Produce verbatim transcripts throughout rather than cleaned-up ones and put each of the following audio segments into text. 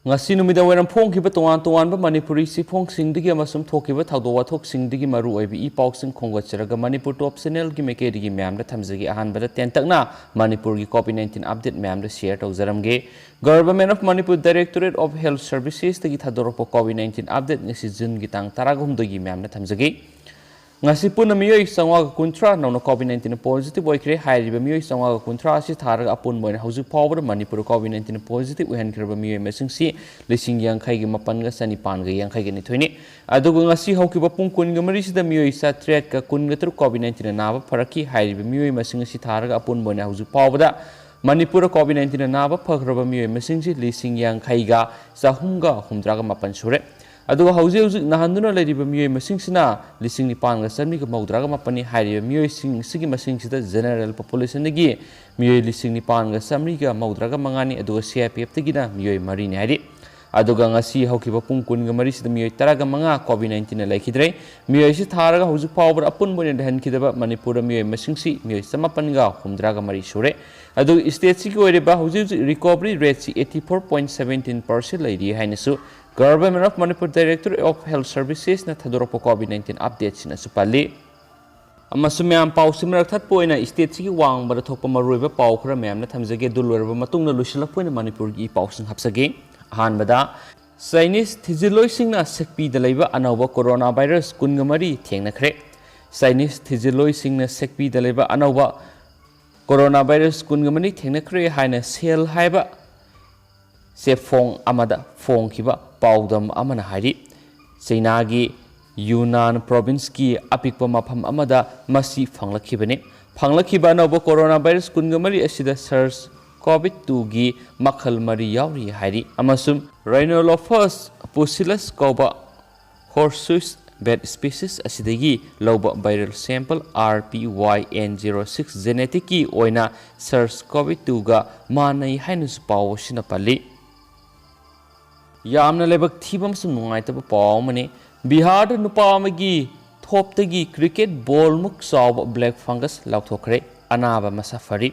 ꯉꯁꯤ ꯅꯨꯃꯤꯗꯥꯡ ꯋꯥꯏꯔꯝ ꯐꯣꯡꯈꯤꯕ ꯇꯣꯉꯥꯟ ꯇꯣꯉꯥꯟꯕ ꯃꯅꯤꯄꯨꯔꯤ ꯆꯦꯐꯣꯡꯁꯤꯡꯗꯒꯤ ꯑꯃꯁꯨꯡ ꯊꯣꯛꯈꯤꯕ ꯊꯧꯗꯣꯛ ꯋꯥꯊꯣꯛꯁꯤꯡꯗꯒꯤ ꯃꯔꯨꯑꯣꯏꯕ ꯏ ꯄꯥꯎꯁꯤꯡ ꯈꯣꯝꯒꯠꯆꯔꯒ ꯃꯅꯤꯄꯨꯔ ꯇꯣꯞ ꯆꯦꯅꯦꯜꯒꯤ ꯃꯥꯏꯀꯩꯗꯒꯤ ꯃꯌꯥꯝꯗ ꯊꯝꯖꯒꯦ꯫ ꯑꯍꯥꯟꯕꯗ ꯇꯦꯟꯇꯛꯅ ꯃꯅꯤꯄꯨꯔꯒꯤ COVID nineteen update ꯃꯌꯥꯝꯗ share ꯇꯧꯖꯔꯝꯒꯦ꯫ Government of Manipur Directorate of Health Servicesꯇꯒꯤ ꯊꯥꯗꯣꯔꯛꯄ COVID nineteen update ꯉꯁꯤ ꯖꯨꯟꯒꯤ ꯇꯥꯡ ꯇꯔꯥꯍꯨꯝꯗꯣꯏꯒꯤ ꯃꯌꯥꯝꯗ ꯊꯝꯖꯒꯦ꯫ ꯉꯁꯤ ꯄꯨꯟꯅ ꯃꯤꯑꯣꯏ ꯆꯥꯝꯃꯉꯥꯒ ꯀꯨꯟꯊ꯭ꯔꯥ ꯅꯧꯅ COVID nineteen positive ꯑꯣꯏꯈ꯭ꯔꯦ꯫ ꯍꯥꯏꯔꯤꯕ ꯃꯤꯑꯣꯏ ꯆꯥꯝꯃꯉꯥꯒ ꯀꯨꯟꯊ꯭ꯔꯥ ꯑꯁꯤ ꯊꯥꯔꯒ ꯑꯄꯨꯟꯕ ꯑꯣꯏꯅ ꯍꯧꯖꯤꯛ ꯐꯥꯎꯕꯗ ꯃꯅꯤꯄꯨꯔꯗ COVID nineteen positive ꯑꯣꯏꯍꯟꯈ꯭ꯔꯕ ꯃꯤꯑꯣꯏ ꯃꯁꯤꯡꯁꯤ ꯂꯤꯁꯤꯡ ꯌꯥꯡꯈꯩꯒ ꯃꯥꯄꯟꯒ ꯆꯅꯤꯄꯥꯟꯒ ꯌꯥꯡꯈꯩꯒ ꯅꯤꯊꯣꯏꯅꯤ꯫ ꯑꯗꯨꯒ ꯉꯁꯤ ꯍꯧꯈꯤꯕ ꯄꯨꯡ ꯀꯨꯟꯒ ꯃꯔꯤꯁꯤꯗ ꯃꯤꯑꯣꯏ ꯆꯥꯇ꯭ꯔꯦꯠꯀ ꯀꯨꯟꯒ ꯇꯔꯨꯛ COVID nineteen ꯅꯥꯕ ꯐꯔꯛꯈꯤ꯫ ꯍꯥꯏꯔꯤꯕ ꯃꯤꯑꯣꯏ ꯃꯁꯤꯡ ꯑꯁꯤ ꯊꯥꯔꯒ ꯑꯄꯨꯟꯕ ꯑꯣꯏꯅ ꯍꯧꯖꯤꯛ ꯐꯥꯎꯕꯗ ꯃꯅꯤꯄꯨꯔꯗ COVID nineteen ꯅꯥꯕ ꯐꯈ꯭ꯔꯕ ꯃꯤꯑꯣꯏ ꯃꯁꯤꯡꯁꯤ ꯂꯤꯁꯤꯡ ꯌꯥꯡꯈꯩꯒ ꯆꯍꯨꯝꯒ ꯍꯨꯝꯗ꯭ꯔꯥꯒ ꯃꯥꯄꯟ ꯁꯨꯔꯦ꯫ ꯑꯗꯨꯒ ꯍꯧꯖꯤꯛ ꯍꯧꯖꯤꯛ ꯅꯥꯍꯟꯗꯨꯅ ꯂꯩꯔꯤꯕ ꯃꯤꯑꯣꯏ ꯃꯁꯤꯡꯁꯤꯅ ꯂꯤꯁꯤꯡ ꯅꯤꯄꯥꯟꯒ ꯆꯥꯃꯔꯤꯒ ꯃꯧꯗ꯭ꯔꯥꯒ ꯃꯥꯄꯟꯅꯤ꯫ ꯍꯥꯏꯔꯤꯕ ꯃꯤꯑꯣꯏꯁꯤꯡ ꯑꯁꯤꯒꯤ ꯃꯁꯤꯡꯁꯤꯗ general populationꯗꯒꯤ ꯃꯤꯑꯣꯏ ꯂꯤꯁꯤꯡ ꯅꯤꯄꯥꯟꯒ ꯆꯥꯃꯔꯤꯒ ꯃꯧꯗ꯭ꯔꯥꯒ ꯃꯉꯥꯅꯤ, ꯑꯗꯨꯒ CIPFꯇꯒꯤꯅ ꯃꯤꯑꯣꯏ ꯃꯔꯤꯅꯤ ꯍꯥꯏꯔꯤ꯫ ꯑꯗꯨꯒ ꯉꯁꯤ ꯍꯧꯈꯤꯕ ꯄꯨꯡ ꯀꯨꯟꯒ ꯃꯔꯤꯁꯤꯗ ꯃꯤꯑꯣꯏ ꯇꯔꯥꯒ ꯃꯉꯥ COVID nineteenꯅ ꯂꯩꯈꯤꯗ꯭ꯔꯦ꯫ ꯃꯤꯑꯣꯏ ꯑꯁꯤ ꯊꯥꯔꯒ ꯍꯧꯖꯤꯛ ꯐꯥꯎꯕꯗ ꯑꯄꯨꯟꯕ ꯑꯣꯏꯅ ꯂꯩꯍꯟꯈꯤꯗꯕ ꯃꯅꯤꯄꯨꯔꯗ ꯃꯤꯑꯣꯏ ꯃꯁꯤꯡꯁꯤ ꯃꯤꯑꯣꯏ ꯆꯃꯥꯄꯟꯒ ꯍꯨꯝꯗ꯭ꯔꯥꯒ ꯃꯔꯤ ꯁꯨꯔꯦ꯫ ꯑꯗꯨꯒ stateꯁꯤꯒꯤ ꯑꯣꯏꯔꯤꯕ ꯍꯧꯖꯤꯛ ꯍꯧꯖꯤꯛ recovery rateꯁꯤ eighty four point seventeen percent ꯂꯩꯔꯤ ꯍꯥꯏꯅꯁꯨ Government of Manipur Directorate of Health Servicesꯅ ꯊꯥꯗꯣꯔꯛꯄ COVID nineteen updateꯁꯤꯅꯁꯨ ꯄꯜꯂꯤ꯫ ꯑꯃꯁꯨꯡ ꯃꯌꯥꯝ ꯄꯥꯎꯁꯤ ꯃꯔꯛ ꯊꯠꯄ ꯑꯣꯏꯅ stateꯁꯤꯒꯤ ꯋꯥꯡꯃꯗ ꯊꯣꯛꯄ ꯃꯔꯨꯑꯣꯏꯕ ꯄꯥꯎ ꯈꯔ ꯃꯌꯥꯝꯅ ꯊꯝꯖꯒꯦ꯫ ꯑꯗꯨ ꯂꯣꯏꯔꯕ ꯃꯇꯨꯡꯗ ꯂꯣꯏꯁꯤꯜꯂꯛꯄ ꯑꯣꯏꯅ ꯃꯅꯤꯄꯨꯔꯒꯤ ꯏ ꯄꯥꯎꯁꯤꯡ ꯍꯥꯞꯆꯒꯦ꯫ ꯑꯍꯥꯟꯕꯗ, Chinese ꯊꯤꯖꯤꯜꯂꯣꯏꯁꯤꯡꯅ ꯁꯦꯛꯄꯤꯗ ꯂꯩꯕ ꯑꯅꯧꯕ coronavirus ꯀꯨꯟꯒ ꯃꯔꯤ ꯊꯦꯡꯅꯈ꯭ꯔꯦ꯫ Chinese ꯊꯤꯖꯤꯜꯂꯣꯏꯁꯤꯡꯅ ꯁꯦꯛꯄꯤꯗ ꯂꯩꯕ ꯑꯅꯧꯕ coronavirus ꯀꯨꯟꯒ ꯃꯔꯤ ꯊꯦꯡꯅꯈ꯭ꯔꯦ ꯍꯥꯏꯅ Cell ꯍꯥꯏꯕ ꯆꯦꯐꯣꯡ ꯑꯃꯗ ꯐꯣꯡꯈꯤꯕ ꯄꯥꯎꯗꯝ ꯑꯃꯅ ꯍꯥꯏꯔꯤ꯫ ꯆꯩꯅꯥꯒꯤ ꯌꯨꯅꯥꯟ provinceꯀꯤ ꯑꯄꯤꯛꯄ ꯃꯐꯝ ꯑꯃꯗ ꯃꯁꯤ ꯐꯪꯂꯛꯈꯤꯕꯅꯤ꯫ ꯐꯪꯂꯛꯈꯤꯕ ꯑꯅꯧꯕ coronavirus ꯀꯨꯟꯒ ꯃꯔꯤ ꯑꯁꯤꯗ SARS-CoV twoꯒꯤ ꯃꯈꯜ ꯃꯔꯤ ꯌꯥꯎꯔꯤ ꯍꯥꯏꯔꯤ, ꯑꯃꯁꯨꯡ Rhinolophus pusillus ꯀꯧꯕ Horsuis bat species ꯑꯁꯤꯗꯒꯤ ꯂꯧꯕ viral sample R P Y N zero six geneticꯀꯤ ꯑꯣꯏꯅ SARS-CoV twoꯒ ꯃꯥꯟꯅꯩ ꯍꯥꯏꯅꯁꯨ ꯄꯥꯎ ꯑꯁꯤꯅ ꯄꯜꯂꯤ꯫ ꯌꯥꯝꯅ ꯂꯥꯏꯕꯛ ꯊꯤꯕ ꯑꯃꯁꯨꯡ ꯅꯨꯡꯉꯥꯏꯇꯕ ꯄꯥꯎ ꯑꯃꯅꯤ꯫ ꯕꯤꯍꯥꯔꯗ ꯅꯨꯄꯥ ꯑꯃꯒꯤ ꯊꯣꯞꯇꯒꯤ cricket ballꯃꯨꯛ ꯆꯥꯎꯕ black fungus ꯂꯥꯎꯊꯣꯛꯈ꯭ꯔꯦ꯫ ꯑꯅꯥꯕ ꯃꯁꯥ ꯐꯔꯤ꯫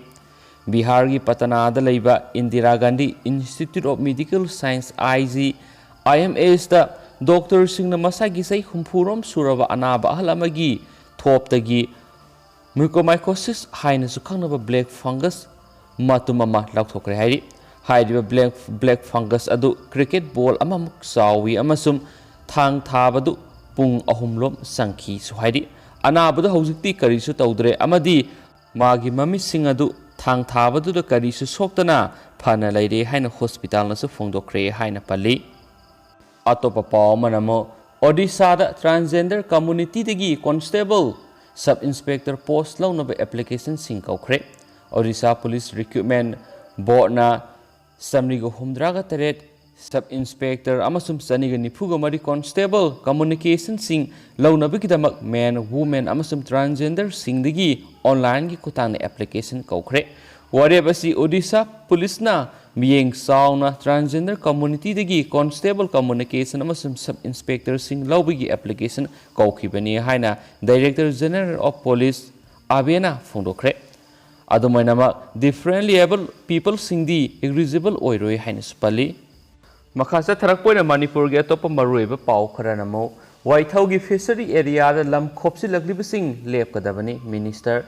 ꯕꯤꯍꯥꯔꯒꯤ ꯄꯇꯅꯥꯗ ꯂꯩꯕ Indira Gandhi institute of medical science, I G I M ꯑꯦꯁꯇ ꯗꯣꯛꯇꯔꯁꯤꯡꯅ ꯃꯁꯥꯒꯤ ꯆꯍꯤ ꯍꯨꯝꯐꯨꯔꯣꯝ ꯁꯨꯔꯕ ꯑꯅꯥꯕ ꯑꯍꯜ ꯑꯃꯒꯤ ꯊꯣꯞꯇꯒꯤ ꯃ꯭ꯌꯨꯀꯣꯃꯥꯏꯀꯣꯁꯤꯁ ꯍꯥꯏꯅꯁꯨ ꯈꯪꯅꯕ ꯕ꯭ꯂꯦꯛ ꯐꯪꯒꯁ ꯃꯇꯨꯝ ꯑꯃ ꯂꯧꯊꯣꯛꯈ꯭ꯔꯦ ꯍꯥꯏꯔꯤ꯫ ꯍꯥꯏꯔꯤꯕ ꯕ꯭ꯂꯦꯛ, ꯕ꯭ꯂꯦꯛ ꯐꯪꯒꯁ ꯑꯗꯨ ꯀ꯭ꯔꯤꯀꯦꯠ ꯕꯣꯜ ꯑꯃꯃꯨꯛ ꯆꯥꯎꯏ ꯑꯃꯁꯨꯡ ꯊꯥꯡ ꯊꯥꯕꯗꯨ ꯄꯨꯡ ꯑꯍꯨꯝꯂꯣꯝ ꯆꯪꯈꯤꯁꯨ ꯍꯥꯏꯔꯤ꯫ ꯑꯅꯥꯕꯗꯨ ꯍꯧꯖꯤꯛꯇꯤ ꯀꯔꯤꯁꯨ ꯇꯧꯗ꯭ꯔꯦ ꯑꯃꯗꯤ ꯃꯥꯒꯤ ꯃꯃꯤꯠꯁꯤꯡ ꯑꯗꯨ ꯊꯥꯡ ꯊꯥꯕꯗꯨꯗ ꯀꯔꯤꯁꯨ ꯁꯣꯛꯇꯅ ꯐꯅ ꯂꯩꯔꯦ ꯍꯥꯏꯅ ꯍꯣꯁꯄꯤꯇꯥꯜꯅꯁꯨ ꯐꯣꯡꯗꯣꯛꯈ꯭ꯔꯦ ꯍꯥꯏꯅ ꯄꯜꯂꯤ꯫ ꯑꯇꯣꯞꯄ ꯄꯥꯎ ꯑꯃꯅ ꯑꯃꯨꯛ ꯑꯣꯗꯤꯁꯥꯗ ꯇ꯭ꯔꯥꯟꯁꯖꯦꯟꯗꯔ ꯀꯝꯃꯨꯅꯤꯇꯤꯗꯒꯤ ꯀꯣꯟꯁꯇꯦꯕꯜ, ꯁꯕ ꯏꯟꯁꯄꯦꯛꯇꯔ ꯄꯣꯁ ꯂꯧꯅꯕ ꯑꯦꯄ꯭ꯂꯤꯀꯦꯁꯟꯁꯤꯡ ꯀꯧꯈ꯭ꯔꯦ꯫ ꯑꯣꯗꯤꯁꯥ ꯄꯨꯂꯤꯁ ꯔꯤꯀ꯭ꯔꯨꯠꯃꯦꯟ ꯕꯣꯔꯗꯅ ꯆꯥꯃꯔꯤꯒ ꯍꯨꯝꯗ꯭ꯔꯥꯒ ꯇꯔꯦꯠ ꯁꯕ ꯏꯟꯁꯄꯦꯛꯇꯔ ꯑꯃꯁꯨꯡ ꯆꯅꯤꯒ ꯅꯤꯐꯨꯒ ꯃꯔꯤ ꯀꯣꯟꯁꯇꯦꯕꯜ ꯀꯝꯃꯨꯅꯤꯀꯦꯁꯟꯁꯤꯡ ꯂꯧꯅꯕꯒꯤꯗꯃꯛ ꯃꯦꯟ, ꯋꯨꯃꯦꯟ ꯑꯃꯁꯨꯡ ꯇ꯭ꯔꯥꯟꯁꯖꯦꯟꯗꯔꯁꯤꯡꯗꯒꯤ ꯑꯣꯟꯂꯥꯏꯟꯒꯤ ꯈꯨꯠꯊꯥꯡꯗ ꯑꯦꯄ꯭ꯂꯤꯀꯦꯁꯟ ꯀꯧꯈ꯭ꯔꯦ꯫ ꯋꯥꯔꯦꯞ ꯑꯁꯤ ꯑꯣꯗꯤꯁꯥ ꯄꯨꯂꯤꯁꯅ ꯃꯤꯠꯌꯦꯡ ꯆꯥꯎꯅ ꯇ꯭ꯔꯥꯟꯁꯖꯦꯟꯗꯔ ꯀꯝꯃꯨꯅꯤꯇꯤꯗꯒꯤ ꯀꯣꯟꯁꯇꯦꯕꯜ ꯀꯝꯃꯨꯅꯤꯀꯦꯁꯟ ꯑꯃꯁꯨꯡ ꯁꯕ ꯏꯟꯁꯄꯦꯛꯇꯔꯁꯤꯡ ꯂꯧꯕꯒꯤ ꯑꯦꯄ꯭ꯂꯤꯀꯦꯁꯟ ꯀꯧꯈꯤꯕꯅꯤ ꯍꯥꯏꯅ ꯗꯥꯏꯔꯦꯛꯇꯔ ꯖꯦꯅꯔꯦꯜ ꯑꯣꯐ ꯄꯨꯂꯤꯁ ꯑꯥꯕꯦꯅ ꯐꯣꯡꯗꯣꯛꯈ꯭ꯔꯦ꯫ ꯑꯗꯨꯝ ꯑꯣꯏꯅꯃꯛ, ꯗꯤꯐ꯭ꯔꯦꯟꯠꯂꯤ ꯑꯦꯕꯜ ꯄꯤꯄꯜꯁꯤꯡꯗꯤ ꯑꯦꯂꯤꯖꯤꯕꯜ ꯑꯣꯏꯔꯣꯏ ꯍꯥꯏꯅꯁꯨ ꯄꯜꯂꯤ꯫ ꯃꯈꯥ ꯆꯠꯊꯔꯛꯄ ꯑꯣꯏꯅ ꯃꯅꯤꯄꯨꯔꯒꯤ ꯑꯇꯣꯞꯄ ꯃꯔꯨꯑꯣꯏꯕ ꯄꯥꯎ ꯈꯔꯅ ꯑꯃꯨꯛ, ꯋꯥꯏꯊꯧꯒꯤ ꯐꯤꯁꯔꯤ ꯑꯦꯔꯤꯌꯥꯗ ꯂꯝ ꯈꯣꯞꯆꯤꯜꯂꯛꯂꯤꯕꯁꯤꯡ ꯂꯦꯞꯀꯗꯕꯅꯤ, ꯃꯤꯅꯤꯁꯇꯔ꯫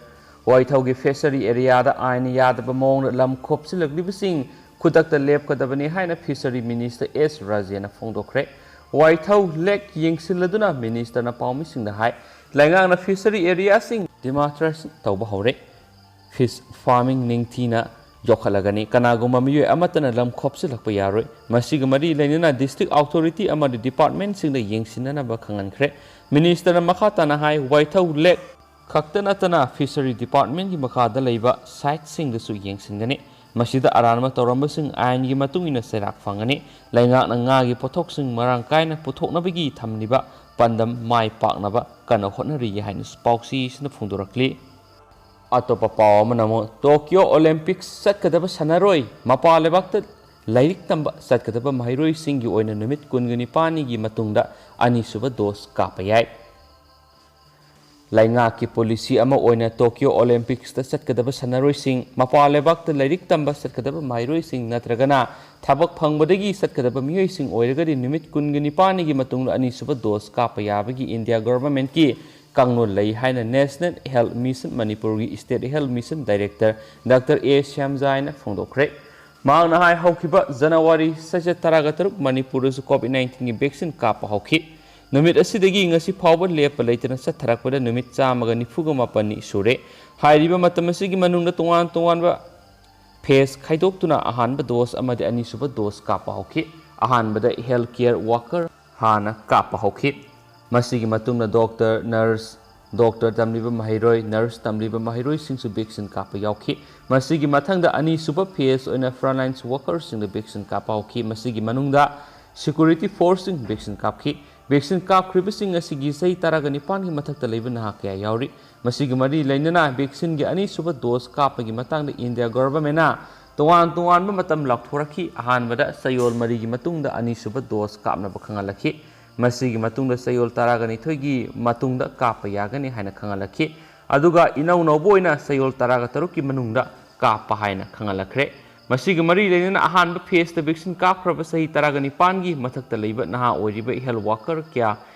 ꯋꯥꯏꯊꯧꯒꯤ ꯐꯤꯁꯔꯤ ꯑꯦꯔꯤꯌꯥꯗ ꯑꯥꯏꯟ ꯌꯥꯗꯕ ꯃꯑꯣꯡꯗ ꯂꯝ ꯈꯣꯞꯆꯤꯜꯂꯛꯂꯤꯕꯁꯤꯡ ꯈꯨꯗꯛꯇ ꯂꯦꯞꯀꯗꯕꯅꯤ ꯍꯥꯏꯅ ꯐꯤꯁꯔꯤ ꯃꯤꯅꯤꯁꯇꯔ ꯑꯦꯁ ꯔꯥꯖꯦꯅ ꯐꯣꯡꯗꯣꯛꯈ꯭ꯔꯦ꯫ ꯋꯥꯏꯊꯧ ꯂꯦꯛ ꯌꯦꯡꯁꯤꯜꯂꯗꯨꯅ ꯃꯤꯅꯤꯁꯇꯔꯅ ꯄꯥꯎꯃꯤꯁꯤꯡꯗ ꯍꯥꯏ꯫ ꯂꯩꯉꯥꯛꯅ ꯐꯤꯁꯔꯤ ꯑꯦꯔꯤꯌꯥꯁꯤꯡ ꯗꯤꯃꯥꯔꯀꯦꯁꯟ ꯇꯧꯕ ꯍꯧꯔꯦ꯫ ꯐꯤꯁ ꯐꯥꯔꯃꯤꯡ ꯅꯤꯡꯊꯤꯅ ꯌꯣꯛꯈꯠꯂꯒꯅꯤ꯫ ꯀꯅꯥꯒꯨꯝꯕ ꯃꯤꯑꯣꯏ ꯑꯃꯠꯇꯅ ꯂꯝ ꯈꯣꯞꯆꯤꯜꯂꯛꯄ ꯌꯥꯔꯣꯏ꯫ ꯃꯁꯤꯒ ꯃꯔꯤ ꯂꯩꯅꯅ ꯗꯤꯁꯇ꯭ꯔꯤꯛ ꯑꯣꯊꯣꯔꯤꯇꯤ ꯑꯃꯗꯤ ꯗꯤꯄꯥꯔꯠꯃꯦꯟꯁꯤꯡꯗ ꯌꯦꯡꯁꯤꯟꯅꯅꯕ ꯈꯪꯍꯟꯈ꯭ꯔꯦ꯫ ꯃꯤꯅꯤꯁꯇꯔꯅ ꯃꯈꯥ ꯇꯥꯅ ꯍꯥꯏ, ꯋꯥꯏꯊꯧ ꯂꯦꯛ ꯈꯛꯇ ꯅꯠꯇꯅ ꯐꯤꯁꯔꯤ ꯗꯤꯄꯥꯔꯠꯃꯦꯟꯒꯤ ꯃꯈꯥꯗ ꯂꯩꯕ ꯁꯥꯏꯠꯁꯤꯡꯗꯁꯨ ꯌꯦꯡꯁꯤꯟꯒꯅꯤ꯫ ꯃꯁꯤꯗ ꯑꯔꯥꯟꯕ ꯇꯧꯔꯝꯕꯁꯤꯡ ꯑꯥꯏꯟꯒꯤ ꯃꯇꯨꯡ ꯏꯟꯅ ꯆꯩꯔꯥꯛ ꯐꯪꯒꯅꯤ꯫ ꯂꯩꯉꯥꯛꯅ ꯉꯥꯒꯤ ꯄꯣꯠꯊꯣꯛꯁꯤꯡ ꯃꯔꯥꯡ ꯀꯥꯏꯅ ꯄꯨꯊꯣꯛꯅꯕꯒꯤ ꯊꯝꯂꯤꯕ ꯄꯥꯟꯗꯝ ꯃꯥꯏ ꯄꯥꯛꯅꯕ ꯀꯟꯅ ꯍꯣꯠꯅꯔꯤ ꯍꯥꯏꯅꯁꯨ ꯄꯥꯎꯆꯦꯁꯤꯅ ꯐꯣꯡꯗꯣꯔꯛꯂꯤ꯫ ꯑꯇꯣꯞꯄ ꯄꯥꯎ ꯑꯃꯅ ꯑꯃꯨꯛ ꯇꯣꯀꯤꯌꯣ ꯑꯣꯂꯤꯝꯄꯤꯛꯁ ꯆꯠꯀꯗꯕ ꯁꯥꯟꯅꯔꯣꯏ, ꯃꯄꯥꯟ ꯂꯩꯕꯥꯛꯇ ꯂꯥꯏꯔꯤꯛ ꯇꯝꯕ ꯆꯠꯀꯗꯕ ꯃꯍꯩꯔꯣꯏꯁꯤꯡꯒꯤ ꯑꯣꯏꯅ ꯅꯨꯃꯤꯠ ꯀꯨꯟꯒ ꯅꯤꯄꯥꯜꯅꯤꯒꯤ ꯃꯇꯨꯡꯗ ꯑꯅꯤꯁꯨꯕ ꯗꯣꯁ ꯀꯥꯞꯄ ꯌꯥꯏ꯫ ꯂꯩꯉꯥꯛꯀꯤ ꯄꯣꯂꯤꯁꯤ ꯑꯃ ꯑꯣꯏꯅ ꯇꯣꯀꯤꯌꯣ ꯑꯣꯂꯦꯝꯄꯤꯛꯁꯇ ꯆꯠꯀꯗꯕ ꯁꯥꯟꯅꯔꯣꯏꯁꯤꯡ, ꯃꯄꯥꯟ ꯂꯩꯕꯥꯛꯇ ꯂꯥꯏꯔꯤꯛ ꯇꯝꯕ ꯆꯠꯀꯗꯕ ꯃꯍꯩꯔꯣꯏꯁꯤꯡ ꯅꯠꯇ꯭ꯔꯒꯅ ꯊꯕꯛ ꯐꯪꯕꯗꯒꯤ ꯆꯠꯀꯗꯕ ꯃꯤꯑꯣꯏꯁꯤꯡ ꯑꯣꯏꯔꯒꯗꯤ ꯅꯨꯃꯤꯠ ꯀꯨꯟꯒ ꯅꯤꯄꯥꯟꯒꯤ ꯃꯇꯨꯡꯗ ꯑꯅꯤꯁꯨꯕ ꯗꯣꯁ ꯀꯥꯞꯄ ꯌꯥꯕꯒꯤ ꯏꯟꯗꯤꯌꯥ ꯒꯣꯚꯔꯟꯃꯦꯟꯠꯀꯤ ꯀꯥꯡꯂꯣꯟ ꯂꯩ ꯍꯥꯏꯅ National Health Mission ꯃꯅꯤꯄꯨꯔꯒꯤ State Health Mission Director Doctor ꯑꯦ ꯁ꯭ꯌꯥꯝꯖꯥꯏꯅ ꯐꯣꯡꯗꯣꯛꯈ꯭ꯔꯦ꯫ ꯃꯍꯥꯛꯅ ꯍꯥꯏ, ꯍꯧꯈꯤꯕ ꯖꯅꯋꯥꯔꯤ ꯆꯩꯆꯠ ꯇꯔꯥꯒ ꯇꯔꯨꯛ ꯃꯅꯤꯄꯨꯔꯗꯁꯨ ꯀꯣꯚꯤꯗ ꯅꯥꯏꯟꯇꯤꯟꯒꯤ ꯚꯦꯛꯁꯤꯟ ꯀꯥꯞꯄ ꯍꯧꯈꯤ꯫ ꯅꯨꯃꯤꯠ ꯑꯁꯤꯗꯒꯤ ꯉꯁꯤ ꯐꯥꯎꯕ ꯂꯦꯞꯄ ꯂꯩꯇꯅ ꯆꯠꯊꯔꯛꯄꯗ ꯅꯨꯃꯤꯠ ꯆꯥꯝꯃꯒ ꯅꯤꯐꯨꯒ ꯃꯥꯄꯟꯅꯤ ꯁꯨꯔꯦ꯫ ꯍꯥꯏꯔꯤꯕ ꯃꯇꯝ ꯑꯁꯤꯒꯤ ꯃꯅꯨꯡꯗ ꯇꯣꯉꯥꯟ ꯇꯣꯉꯥꯟꯕ ꯐꯦꯖ ꯈꯥꯏꯗꯣꯛꯇꯨꯅ ꯑꯍꯥꯟꯕ ꯗꯣꯁ ꯑꯃꯗꯤ ꯑꯅꯤꯁꯨꯕ ꯗꯣꯁ ꯀꯥꯞꯄ ꯍꯧꯈꯤ꯫ ꯑꯍꯥꯟꯕꯗ ꯍꯦꯜꯊ ꯀꯦꯌꯔ ꯋꯥꯀꯔ ꯍꯥꯟꯅ ꯀꯥꯞꯄ ꯍꯧꯈꯤ꯫ ꯃꯁꯤꯒꯤ ꯃꯇꯨꯡꯗ ꯗꯣꯛꯇꯔ, ꯅꯔꯁ, ꯗꯣꯛꯇꯔ ꯇꯝꯂꯤꯕ ꯃꯍꯩꯔꯣꯏ, ꯅꯔꯁ ꯇꯝꯂꯤꯕ ꯃꯍꯩꯔꯣꯏꯁꯤꯡꯁꯨ ꯚꯦꯛꯁꯤꯟ ꯀꯥꯞꯄ ꯌꯥꯎꯈꯤ꯫ ꯃꯁꯤꯒꯤ ꯃꯊꯪꯗ ꯑꯅꯤꯁꯨꯕ ꯐꯦꯖ ꯑꯣꯏꯅ ꯐ꯭ꯔꯟꯂꯥꯏꯟꯁ ꯋꯥꯀꯔꯁꯤꯡꯗ ꯚꯦꯛꯁꯤꯟ ꯀꯥꯞꯄ ꯍꯧꯈꯤ꯫ ꯃꯁꯤꯒꯤ ꯃꯅꯨꯡꯗ ꯁꯦꯀ꯭ꯌꯨꯔꯤꯇꯤ ꯐꯣꯔꯁꯁꯤꯡ ꯚꯦꯛꯁꯤꯟ ꯀꯥꯞꯈꯤ꯫ ꯚꯦꯛꯁꯤꯟ ꯀꯥꯞꯈ꯭ꯔꯤꯕꯁꯤꯡ ꯑꯁꯤꯒꯤ ꯆꯍꯤ ꯇꯔꯥꯒ ꯅꯤꯄꯥꯟꯒꯤ ꯃꯊꯛꯇ ꯂꯩꯕ ꯅꯍꯥ ꯀꯌꯥ ꯌꯥꯎꯔꯤ꯫ ꯃꯁꯤꯒ ꯃꯔꯤ ꯂꯩꯅꯅ ꯚꯦꯛꯁꯤꯟꯒꯤ ꯑꯅꯤꯁꯨꯕ ꯗꯣꯁ ꯀꯥꯞꯄꯒꯤ ꯃꯇꯥꯡꯗ ꯏꯟꯗꯤꯌꯥ ꯒꯣꯚꯔꯟꯃꯦꯟꯠꯅ ꯇꯣꯉꯥꯟ ꯇꯣꯉꯥꯟꯕ ꯃꯇꯝ ꯂꯥꯎꯊꯣꯔꯛꯈꯤ꯫ ꯑꯍꯥꯟꯕꯗ ꯆꯌꯣꯜ ꯃꯔꯤꯒꯤ ꯃꯇꯨꯡꯗ ꯑꯅꯤꯁꯨꯕ ꯗꯣꯁ ꯀꯥꯞꯅꯕ ꯈꯪꯍꯜꯂꯛꯈꯤ꯫ ꯃꯁꯤꯒꯤ ꯃꯇꯨꯡꯗ ꯆꯌꯣꯜ ꯇꯔꯥꯒ ꯅꯤꯊꯣꯏꯒꯤ ꯃꯇꯨꯡꯗ ꯀꯥꯞꯄ ꯌꯥꯒꯅꯤ ꯍꯥꯏꯅ ꯈꯪꯍꯜꯂꯛꯈꯤ꯫ ꯑꯗꯨꯒ ꯏꯅꯧ ꯅꯧꯕ ꯑꯣꯏꯅ ꯆꯌꯣꯜ ꯇꯔꯥꯒ ꯇꯔꯨꯛꯀꯤ ꯃꯅꯨꯡꯗ ꯀꯥꯞꯄ ꯍꯥꯏꯅ ꯈꯪꯍꯜꯂꯛꯈ꯭ꯔꯦ꯫ ꯃꯁꯤꯒ ꯃꯔꯤ ꯂꯩꯅꯅ ꯑꯍꯥꯟꯕ ꯐꯦꯖꯇ ꯚꯦꯛꯁꯤꯟ ꯀꯥꯞꯈ꯭ꯔꯕ ꯆꯍꯤ ꯇꯔꯥꯒ ꯅꯤꯄꯥꯟꯒꯤ ꯃꯊꯛꯇ ꯂꯩꯕ ꯅꯍꯥ ꯑꯣꯏꯔꯤꯕ ꯍꯦꯜꯊ ꯋꯥꯀꯔ ꯀꯌꯥ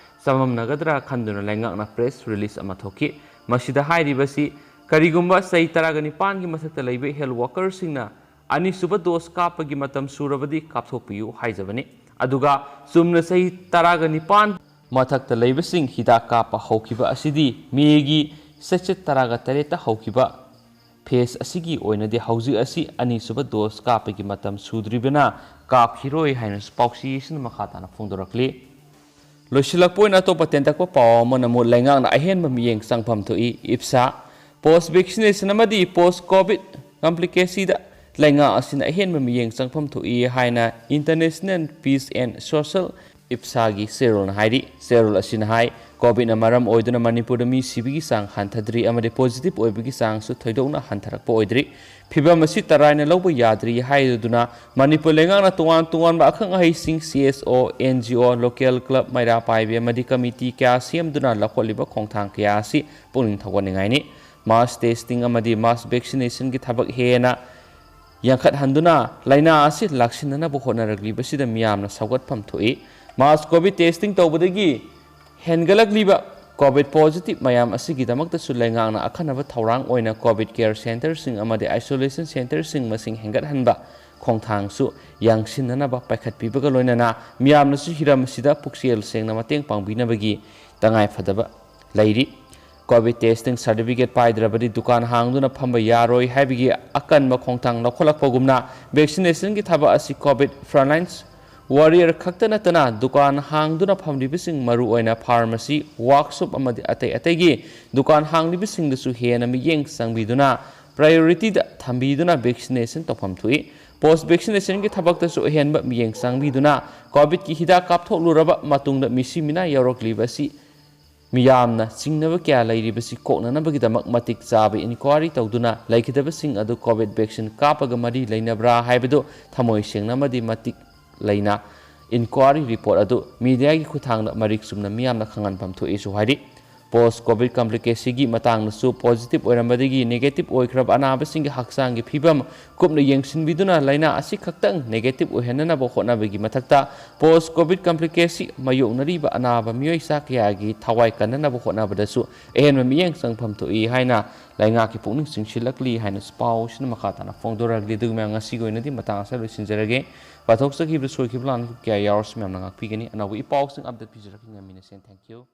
ꯆꯃꯝꯅꯒꯗ꯭ꯔꯥ ꯈꯟꯗꯨꯅ ꯂꯩꯉꯥꯛꯅ ꯄ꯭ꯔꯦꯁ ꯔꯤꯂꯤꯖ ꯑꯃ ꯊꯣꯛꯈꯤ꯫ ꯃꯁꯤꯗ ꯍꯥꯏꯔꯤꯕꯁꯤ, ꯀꯔꯤꯒꯨꯝꯕ ꯆꯍꯤ ꯇꯔꯥꯒ ꯅꯤꯄꯥꯟꯒꯤ ꯃꯊꯛꯇ ꯂꯩꯕ ꯍꯦꯜꯊ ꯋꯥꯀꯔꯁꯤꯡꯅ ꯑꯅꯤꯁꯨꯕ ꯗꯣꯁ ꯀꯥꯞꯄꯒꯤ ꯃꯇꯝ ꯁꯨꯔꯕꯗꯤ ꯀꯥꯞꯊꯣꯛꯄꯤꯌꯨ ꯍꯥꯏꯖꯕꯅꯤ꯫ ꯑꯗꯨꯒ ꯆꯨꯝꯅ ꯆꯍꯤ ꯇꯔꯥꯒ ꯅꯤꯄꯥꯟ ꯃꯊꯛꯇ ꯂꯩꯕꯁꯤꯡ ꯍꯤꯗꯥꯛ ꯀꯥꯞꯄ ꯍꯧꯈꯤꯕ ꯑꯁꯤꯗꯤ ꯃꯦꯒꯤ ꯆꯩꯆꯠ ꯇꯔꯥꯒ ꯇꯔꯦꯠꯇ ꯍꯧꯈꯤꯕ ꯐꯦꯖ ꯑꯁꯤꯒꯤ ꯑꯣꯏꯅꯗꯤ ꯍꯧꯖꯤꯛ ꯑꯁꯤ ꯑꯅꯤꯁꯨꯕ ꯗꯣꯁ ꯀꯥꯞꯄꯒꯤ ꯃꯇꯝ ꯁꯨꯗ꯭ꯔꯤꯕꯅ ꯀꯥꯞꯈꯤꯔꯣꯏ ꯍꯥꯏꯅꯁꯨ ꯄꯥꯎꯆꯦ ꯑꯁꯤꯅ ꯃꯈꯥ ꯇꯥꯅ ꯐꯣꯡꯗꯣꯔꯛꯂꯤ꯫ ꯂꯣꯏꯁꯤꯜꯂꯛꯄ ꯑꯣꯏꯅ ꯑꯇꯣꯞꯄ ꯇꯦꯟꯇꯛꯄ ꯄꯥꯎ ꯑꯃꯅ ꯑꯃꯨꯛ ꯂꯩꯉꯥꯛꯅ ꯑꯍꯦꯟꯕ ꯃꯤꯠꯌꯦꯡ ꯆꯪꯐꯝ ꯊꯣꯛꯏ꯫ ꯏꯞꯁꯥ, ꯄꯣꯁ ꯚꯦꯛꯁꯤꯅꯦꯁꯟ ꯑꯃꯗꯤ ꯄꯣꯁ ꯀꯣꯚꯤꯗ ꯀꯝꯄ꯭ꯂꯤꯀꯦꯁꯤꯗ ꯂꯩꯉꯥꯛ ꯑꯁꯤꯅ ꯑꯍꯦꯟꯕ ꯃꯤꯠꯌꯦꯡ ꯆꯪꯐꯝ ꯊꯣꯛꯏ ꯍꯥꯏꯅ International Peace and Social, ꯏꯞꯁꯥꯒꯤ ꯆꯦꯔꯣꯜꯅ ꯍꯥꯏꯔꯤ꯫ ꯆꯦꯔꯣꯜ ꯑꯁꯤꯅ ꯍꯥꯏ, ꯀꯣꯚꯤꯗꯅ ꯃꯔꯝ ꯑꯣꯏꯗꯨꯅ ꯃꯅꯤꯄꯨꯔꯗ ꯃꯤ ꯁꯤꯕꯒꯤ ꯆꯥꯡ ꯍꯟꯊꯗ꯭ꯔꯤ ꯑꯃꯗꯤ ꯄꯣꯖꯤꯇꯤꯚ ꯑꯣꯏꯕꯒꯤ ꯆꯥꯡꯁꯨ ꯊꯣꯏꯗꯣꯛꯅ ꯍꯟꯊꯔꯛꯄ ꯑꯣꯏꯗ꯭ꯔꯤ꯫ ꯐꯤꯚꯝ ꯑꯁꯤ ꯇꯔꯥꯏꯅ ꯂꯧꯕ ꯌꯥꯗ꯭ꯔꯤ ꯍꯥꯏꯗꯨꯅ ꯃꯅꯤꯄꯨꯔ ꯂꯩꯉꯥꯛꯅ ꯇꯣꯉꯥꯟ ꯇꯣꯉꯥꯟꯕ ꯑꯈꯪ ꯑꯍꯩꯁꯤꯡ, ꯁꯤ ꯑꯦꯁ ꯑꯣ, and G O, local club, ꯃꯩꯔꯥ ꯄꯥꯏꯕꯤ ꯑꯃꯗꯤ ꯀꯃꯤꯇꯤ ꯀꯌꯥ ꯁꯦꯝꯗꯨꯅ ꯂꯧꯈꯠꯂꯤꯕ ꯈꯣꯡꯊꯥꯡ ꯀꯌꯥ ꯑꯁꯤ ꯄꯨꯛꯅꯤꯡ ꯊꯧꯒꯠꯅꯤꯡꯉꯥꯏꯅꯤ꯫ ꯃꯥꯁ ꯇꯦꯁꯇꯤꯡ ꯑꯃꯗꯤ ꯃꯥꯁ ꯚꯦꯛꯁꯤꯅꯦꯁꯟꯒꯤ ꯊꯕꯛ ꯍꯦꯟꯅ ꯌꯥꯡꯈꯠꯍꯟꯗꯨꯅ ꯂꯥꯏꯅꯥ ꯑꯁꯤ ꯂꯥꯛꯁꯤꯟꯅꯅꯕ ꯍꯣꯠꯅꯔꯛꯂꯤꯕꯁꯤꯗ ꯃꯤꯌꯥꯝꯅ ꯁꯧꯒꯠꯐꯝ ꯊꯣꯛꯏ꯫ ꯃꯥꯁ ꯀꯣꯚꯤꯗ ꯇꯦꯁꯇꯤꯡ ꯇꯧꯕꯗꯒꯤ ꯍꯦꯟꯒꯠꯂꯛꯂꯤꯕ ꯀꯣꯚꯤꯗ ꯄꯣꯖꯤꯇꯤꯚ ꯃꯌꯥꯝ ꯑꯁꯤꯒꯤꯗꯃꯛꯇꯁꯨ ꯂꯩꯉꯥꯛꯅ ꯑꯈꯟꯅꯕ ꯊꯧꯔꯥꯡ ꯑꯣꯏꯅ ꯀꯣꯚꯤꯗ ꯀꯦꯌꯔ ꯁꯦꯟꯇꯔꯁꯤꯡ ꯑꯃꯗꯤ ꯑꯥꯏꯁꯣꯂꯦꯁꯟ ꯁꯦꯟꯇꯔꯁꯤꯡ ꯃꯁꯤꯡ ꯍꯦꯟꯒꯠꯍꯟꯕ ꯈꯣꯡꯊꯥꯡꯁꯨ ꯌꯥꯡꯁꯤꯟꯅꯅꯕ ꯄꯥꯏꯈꯠꯄꯤꯕꯒ ꯂꯣꯏꯅꯅ ꯃꯤꯌꯥꯝꯅꯁꯨ ꯍꯤꯔꯝ ꯑꯁꯤꯗ ꯄꯨꯛꯆꯦꯜ ꯁꯦꯡꯅ ꯃꯇꯦꯡ ꯄꯥꯡꯕꯤꯅꯕꯒꯤ ꯇꯉꯥꯏꯐꯗꯕ ꯂꯩꯔꯤ꯫ ꯀꯣꯚꯤꯗ ꯇꯦꯁꯇꯤꯡ ꯁꯥꯔꯇꯤꯐꯤꯀꯦꯠ ꯄꯥꯏꯗ꯭ꯔꯕꯗꯤ ꯗꯨꯀꯥꯟ ꯍꯥꯡꯗꯨꯅ ꯐꯝꯕ ꯌꯥꯔꯣꯏ ꯍꯥꯏꯕꯒꯤ ꯑꯀꯟꯕ ꯈꯣꯡꯊꯥꯡ ꯂꯧꯈꯠꯂꯛꯄꯒꯨꯝꯅ, ꯚꯦꯛꯁꯤꯅꯦꯁꯟꯒꯤ ꯊꯕꯛ ꯑꯁꯤ ꯀꯣꯚꯤꯗ ꯐ꯭ꯔꯟꯂꯥꯏꯟ ꯋꯥꯔꯤꯌꯔ ꯈꯛꯇ ꯅꯠꯇꯅ ꯗꯨꯀꯥꯟ ꯍꯥꯡꯗꯨꯅ ꯐꯝꯂꯤꯕꯁꯤꯡ, ꯃꯔꯨꯑꯣꯏꯅ ꯐꯥꯔꯃꯥꯁꯤ, ꯋꯥꯛꯁꯣꯞ ꯑꯃꯗꯤ ꯑꯇꯩ ꯑꯇꯩꯒꯤ ꯗꯨꯀꯥꯟ ꯍꯥꯡꯂꯤꯕꯁꯤꯡꯗꯁꯨ ꯍꯦꯟꯅ ꯃꯤꯠꯌꯦꯡ ꯆꯪꯕꯤꯗꯨꯅ, ꯄ꯭ꯔꯥꯏꯌꯣꯔꯤꯇꯤꯗ ꯊꯝꯕꯤꯗꯨꯅ ꯚꯦꯛꯁꯤꯅꯦꯁꯟ ꯇꯧꯐꯝ ꯊꯣꯛꯏ꯫ ꯄꯣꯁ ꯚꯦꯛꯁꯤꯅꯦꯁꯟꯒꯤ ꯊꯕꯛꯇꯁꯨ ꯑꯍꯦꯟꯕ ꯃꯤꯠꯌꯦꯡ ꯆꯪꯕꯤꯗꯨꯅ, ꯀꯣꯚꯤꯗꯀꯤ ꯍꯤꯗꯥꯛ ꯀꯥꯞꯊꯣꯛꯂꯨꯔꯕ ꯃꯇꯨꯡꯗ ꯃꯤꯁꯤ ꯃꯤꯅꯥ ꯌꯥꯎꯔꯛꯂꯤꯕ ꯑꯁꯤ ꯃꯤꯌꯥꯝꯅ ꯆꯤꯡꯅꯕ ꯀꯌꯥ ꯂꯩꯔꯤꯕꯁꯤ ꯀꯣꯛꯅꯅꯕꯒꯤꯗꯃꯛ ꯃꯇꯤꯛ ꯆꯥꯕ ꯏꯟꯀ꯭ꯋꯥꯔꯤ ꯇꯧꯗꯨꯅ ꯂꯩꯈꯤꯗꯕꯁꯤꯡ ꯑꯗꯨ ꯀꯣꯚꯤꯗ ꯚꯦꯛꯁꯤꯟ ꯀꯥꯞꯄꯒ ꯃꯔꯤ ꯂꯩꯅꯕ꯭ꯔꯥ ꯍꯥꯏꯕꯗꯨ ꯊꯃꯣꯏ ꯁꯦꯡꯅ ꯑꯃꯗꯤ ꯃꯇꯤꯛ ꯂꯩꯅ ꯏꯟꯀ꯭ꯋꯥꯔꯤ ꯔꯤꯄꯣꯔꯠ ꯑꯗꯨ ꯃꯤꯗꯤꯌꯥꯒꯤ ꯈꯨꯠꯊꯥꯡꯗ ꯃꯔꯤꯛ ꯆꯨꯝꯅ ꯃꯤꯌꯥꯝꯅ ꯈꯪꯍꯟꯐꯝ ꯊꯣꯛꯏꯁꯨ ꯍꯥꯏꯔꯤ꯫ ꯄꯣꯁ ꯀꯣꯚꯤꯗ ꯀꯝꯄ꯭ꯂꯤꯀꯦꯁꯤꯒꯤ ꯃꯇꯥꯡꯗꯁꯨ ꯄꯣꯖꯤꯇꯤꯚ ꯑꯣꯏꯔꯝꯕꯗꯒꯤ ꯅꯦꯒꯦꯇꯤꯚ ꯑꯣꯏꯈ꯭ꯔꯕ ꯑꯅꯥꯕꯁꯤꯡꯒꯤ ꯍꯛꯆꯥꯡꯒꯤ ꯐꯤꯕꯝ ꯀꯨꯞꯅ ꯌꯦꯡꯁꯤꯟꯕꯤꯗꯨꯅ ꯂꯥꯏꯅꯥ ꯑꯁꯤ ꯈꯛꯇꯪ ꯅꯦꯒꯦꯇꯤꯚ ꯑꯣꯏꯍꯟꯅꯅꯕ ꯍꯣꯠꯅꯕꯒꯤ ꯃꯊꯛꯇ, ꯄꯣꯁ ꯀꯣꯚꯤꯗ ꯀꯝꯄ꯭ꯂꯤꯀꯦꯁꯤ ꯃꯥꯌꯣꯛꯅꯔꯤꯕ ꯑꯅꯥꯕ ꯃꯤꯑꯣꯏ ꯆꯥ ꯀꯌꯥꯒꯤ ꯊꯋꯥꯏ ꯀꯟꯅꯅꯕ ꯍꯣꯠꯅꯕꯗꯁꯨ ꯑꯍꯦꯟꯕ ꯃꯤꯠꯌꯦꯡ ꯆꯪꯐꯝ ꯊꯣꯛꯏ ꯍꯥꯏꯅ ꯂꯩꯉꯥꯛꯀꯤ ꯄꯨꯛꯅꯤꯡ ꯆꯤꯡꯁꯤꯜꯂꯛꯂꯤ ꯍꯥꯏꯅꯁꯨ ꯄꯥꯎꯁꯤꯅ ꯃꯈꯥ ꯇꯥꯅ ꯐꯣꯡꯗꯣꯔꯛꯂꯤ꯫ ꯑꯗꯨꯒ ꯃꯌꯥꯝ, ꯉꯁꯤꯒꯤ ꯑꯣꯏꯅꯗꯤ ꯃꯇꯥꯡ ꯑꯁꯤꯗ ꯂꯣꯏꯁꯤꯟꯖꯔꯒꯦ꯫ ꯄꯥꯊꯣꯛꯆꯈꯤꯕꯗ ꯁꯣꯏꯈꯤꯕ ꯂꯥꯟꯈꯤꯕ ꯀꯌꯥ ꯌꯥꯎꯔꯁꯨ ꯃꯌꯥꯝꯅ ꯉꯥꯛꯄꯤꯒꯅꯤ꯫ ꯑꯅꯧꯕ ꯏ ꯄꯥꯎꯁꯤꯡ ꯑꯞꯗꯦꯠ ꯄꯤꯖꯔꯛꯀꯦ꯫ ꯉꯝꯃꯤꯟꯅꯁꯦ꯫ Thank you꯫